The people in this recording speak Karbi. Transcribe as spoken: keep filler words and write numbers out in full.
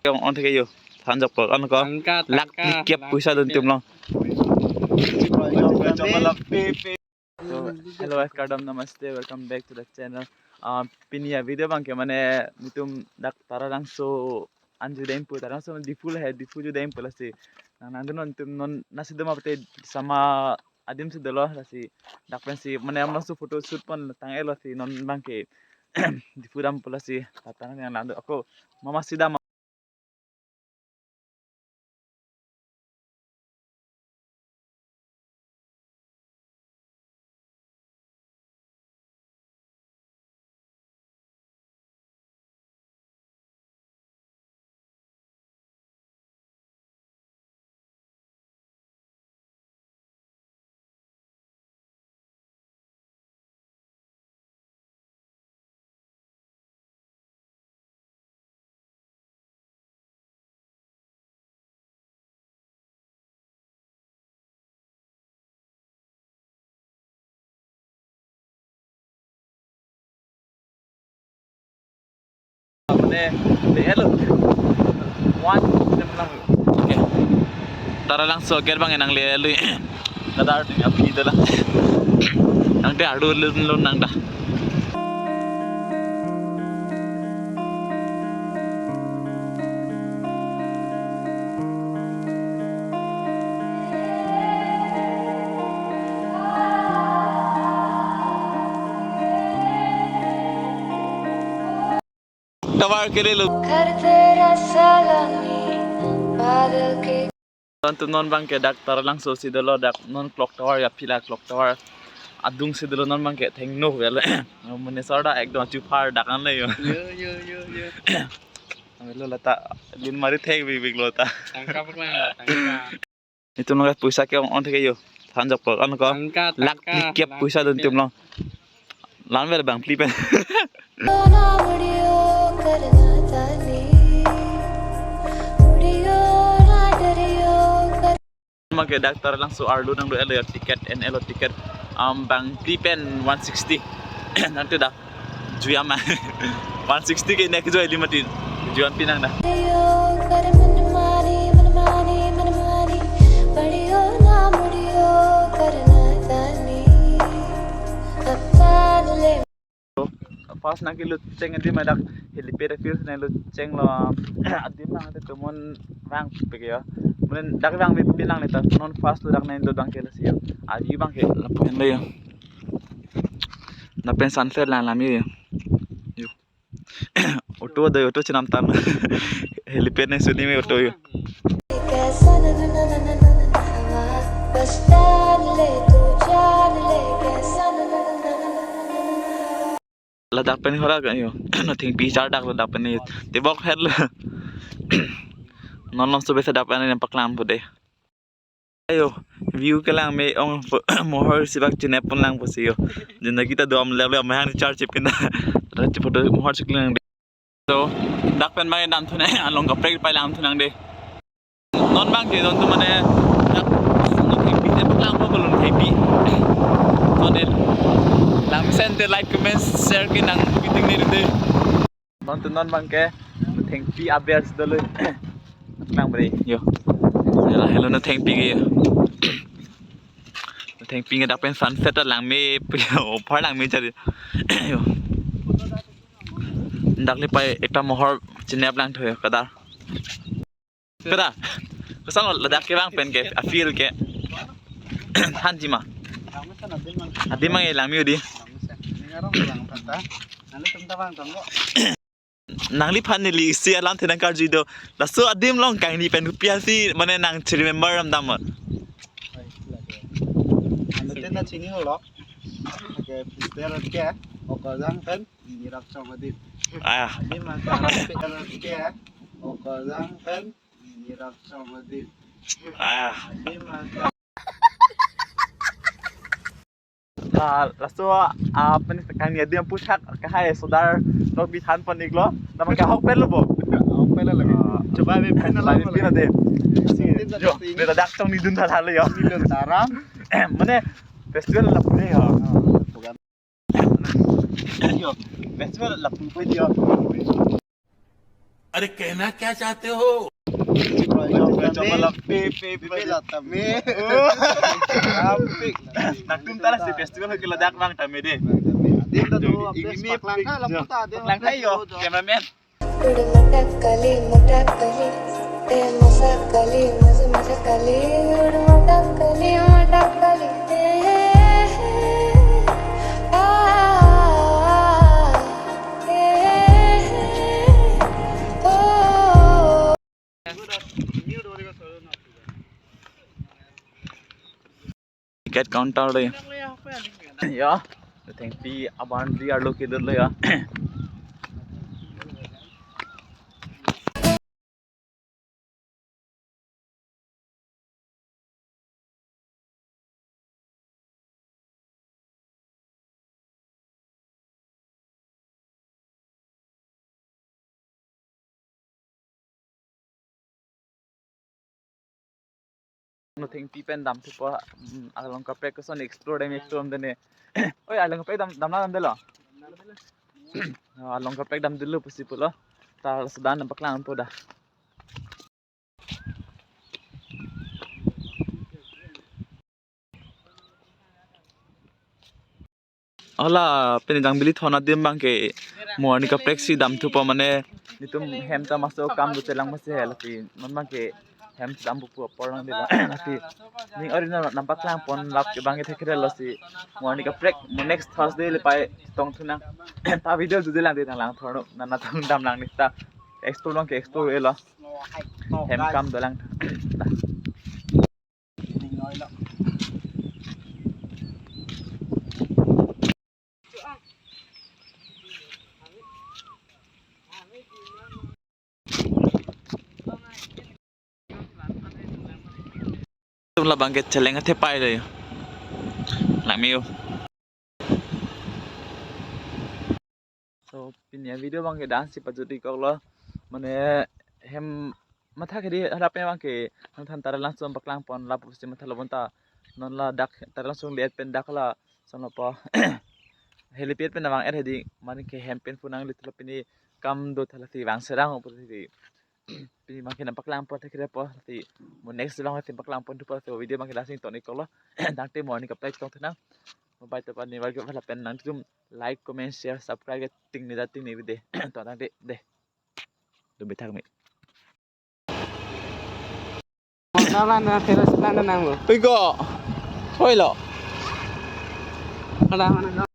Kong on thek yo. Than jok po, on ko. Tangka, lak tangka, phli kep lak puisa dun phli kep. Tum long. So, hello guys, kardom, namaste, welcome back to the channel. Ah, pini avideo abangke mane netum dak Taralangso anju dam pu, Taralangso Diphu lahai, Diphu ju dam pu lasi. Nang nangdun non tum non nasi doma pute sama adim si dolo lasi. Dak pensi mane amlong su photo shoot pon tang-etlo si non abangke Diphu dam pu lasi. Tata nang nangdun ako mama si dam. Mane, le-etlo. One, sem lang. Okay. Taralangso gate abang nang le-etlo. Kadar ning aphi dolang. Nang te ardu lun lun nang da. Tovar ke liye lo. घर तेरा सैलानी, बादल के Tontu non abangke dak Taralangso si dolo, dak non clock tower ya, pila clock tower adung si dolo non abangke thengno vel. Mane sar da ekdom chuphar dak an le yo. Yo, yo, yo, yo. Ave lo lata lin mari thek bik bik lo ta. Tangka pura, tangka. Netum long puisa ke on thek yo. Than jok po, on ko. Tangka, lak tangka, phli kep lak puisa dun phli kep. Tum long. Lan vel bang phli pen. Abangke dak Taralangso arlo nangdo-etlo ya, ticket en-etlo, ticket, um, bang phli pen one sixty. Nang te da. Juyam a. One sixty ke nek joi lima tin. Juan pinang da. First nang kelut cheng adim dak helipad aphi si nang lut chenglo, adim nang te tomon vang pik ya. Mane dak vang pi pinang neta non first lo dak nang do abangke lasi yo. Aji abangke lapu henlo yo. Lapen sunset lang lam yo. Yo. Auto do, auto chenam tan. Helipad nang suni me auto yo. Ladak pen hora ka yo. Nothengpi char dak ladak pen yo. Tebok het lo. Non longso besa dak pen nang paklang pu de. Ayo, view kelang me ong mohor si bak chinep pon lang pusi yo. Jin kita dua melek le mahang char chip kena. Rat chip do mohor chiklang de. So, dak pen bang dam thune, along kaprek pai lang thunang de. Non abangke tontu mane dak nothengpi te paklang po, nothengpi. So de, lang mesen te like, comment, share ke nang meeting ne de. Tontu non abangke nothengpi aber si dolo. Lang bre yo. Hello, hello nothengpi ke yo. Nothengpi ke dak pen sunset ta lang me puyo, par lang me chari. Yo. Dak le pai ekta mohor chinep lang tho yo kadar. Kada? Koson lo ladak kevang pen ke, a-feel ke? Hanji ma. Adim mang lang me udi. Nangliphan neli isi alam the nang karju do. Laso adim along kangni pen hupi asi mane nang che-remember ram dam ma. Ante na chini holok. Ke, ke, Okajang pen Nirap Chong adim. Ah. Adim asa ke, Okajang pen Nirap Chong adim. Ah. Adim asa. Ah, laso, ah, pen kangni adim puthak kahai sodar nok bi than pon iklo. Nama ke ahok pen lo bo. Ahok pen lo lagi. Ah. Coba bi pen lo. Bi pen lo de. Yo, de dak chong ni dun tha tha lo yo. Ni dun tha ram. Mane festival lapu de yo. Yo, festival lapu pu yo. अरे कहना क्या चाहते हो? Coba, coba lah, pe, pe, pe. Pe, pe lah, tame. Apik. Nangtum ta lasi festival ke ladak bang tame dei. Dia tu, dia tu, ini paklang tha, lapu ta, dia paklang tha, yo, cameraman. Udu matak kali, matak kali, eh, masak kali, masu masak kali, udu matak kali, matak kali, eh, ah, eh, oh. Ticket counter dei. Ya, thengpi a-boundary arlo kedolo ya. No thengpi pen damthupo, mm, along kaprek koson explore dam explore dam ne. Oi, along kaprek dam, damnang damdelo. Along kaprek damdelo pusi pulo. Ta laso dan paklangpo dah. Hala, pini jangbili thon adim bang ke mo arni kaprek si damthupo mane, netum hem ta maso kam do chelang masi hel pi, non bang ke hem dampo pu apor lang dei la. Lasi ning ori na nangpaklang pon lap ke bang ke thekre lasi mo arni kaprek mo next Thursday le pai tong thunang. Ta video judi lang dei tang lang thorno na na tong dam lang ni ta explore long ke explore elo. Hem kam dolang. Tum labang ke cheleng athepai lo yo. Lang me yo. So, pini avideo bang ke dang si pajut-ik koklo. Mane hem matha ke dei harap bang ke nangthan Taralangso paklang pon lapusi matha lo bonta. Non ladak Taralangso le-et pen dak la son lo po. Helipad pen abang er hedi mane ke hem pen pu nangli thulo pini kam do tha lasi vang serang po si. Pini bang ke nangpaklang pon thekre po si. Mo next bang si paklang pon thupo si video bang ke dang si ton-ik koklo. Tangte mo arni kaprek tong thunang. Mobile to pan ni warga pala pen nangtum like, comment, share, subscribe ke ting ni da ting ni dei. To tangte dei. Dum bethak me. Mana terus mana nang mo? Piko. Oi lo. Ada mana?